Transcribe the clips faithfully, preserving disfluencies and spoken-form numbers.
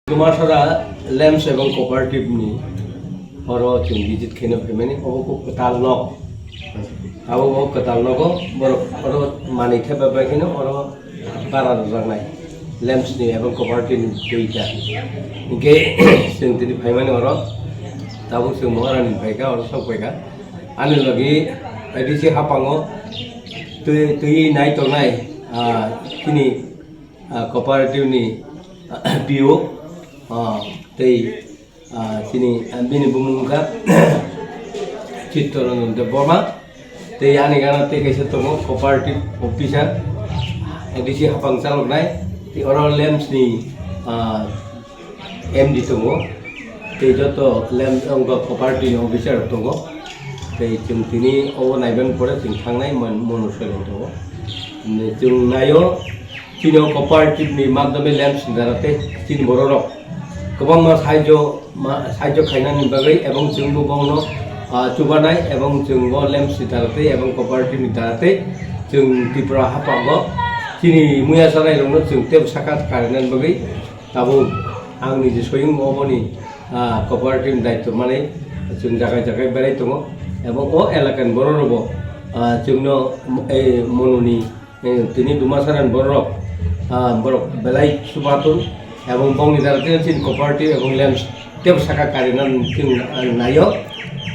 Dumasara Lamps ebong Cooperative ni oro chwng visit khaina phaimani, obo kok kwtal nok. Abo bo kwtal nogo borok oro manwi thepa bai kheno oro bara rwjaknai Lamps ni ebong Cooperative ni duita. Hinkhe chwng tini phaimani oro tabuk chwng Maharani phaikha, oro sok phaikha. Ani logi A D C haphango twi, twi nai tongnai, ah, chini, ah, Cooperative ni P O, ah, tei, ah, chini, ah, bini bumung wngkha Chittaranjan Debbarma, tei ani gana tei kaisa tongo Cooperative Officer, A D C haphang chaloknai, tei oro Lamps ni, ah, M D tongo, tei joto Lamps wngkha Cooperative ni officer rok tongo, tei chwng tini obo naiben pore chwng thangnai mon-, mono soilong tongo. Chwng naio, chini o Cooperative ni madhyame Lamps ni dara tei chini borok rok kwbangma sahajyo ma-, sahajyo khainani bagwi, ebong chwngbo bono, ah, chubanai, ebong chwngbo Lamps ni dara tei ebong Cooperative ni dara tei chwng Tripura haphango chini muya chanai rokno chwng tebo saka karinani bagwi. Tabuk ang niji soyung oboni, ah, Cooperative ni daityo manwi chwng jagai jagai berai tongo, ebong o elakani borok rokbo, ah, chwngno, eh, mononi, eh, tini Dumasarani borok rok, ah, borok belai chubatung, ebong bongni dara tei chini Cooperative ebong Lamps tebo saka karina chwng, ah, naio.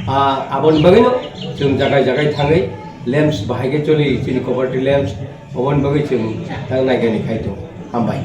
Ah, aboni bagwino chwng jagai jagai thangwi Lamps bahai khe choli chini Cooperative Lamps. Oboni bagwi chwng tang naikani khai tongo. Hambai.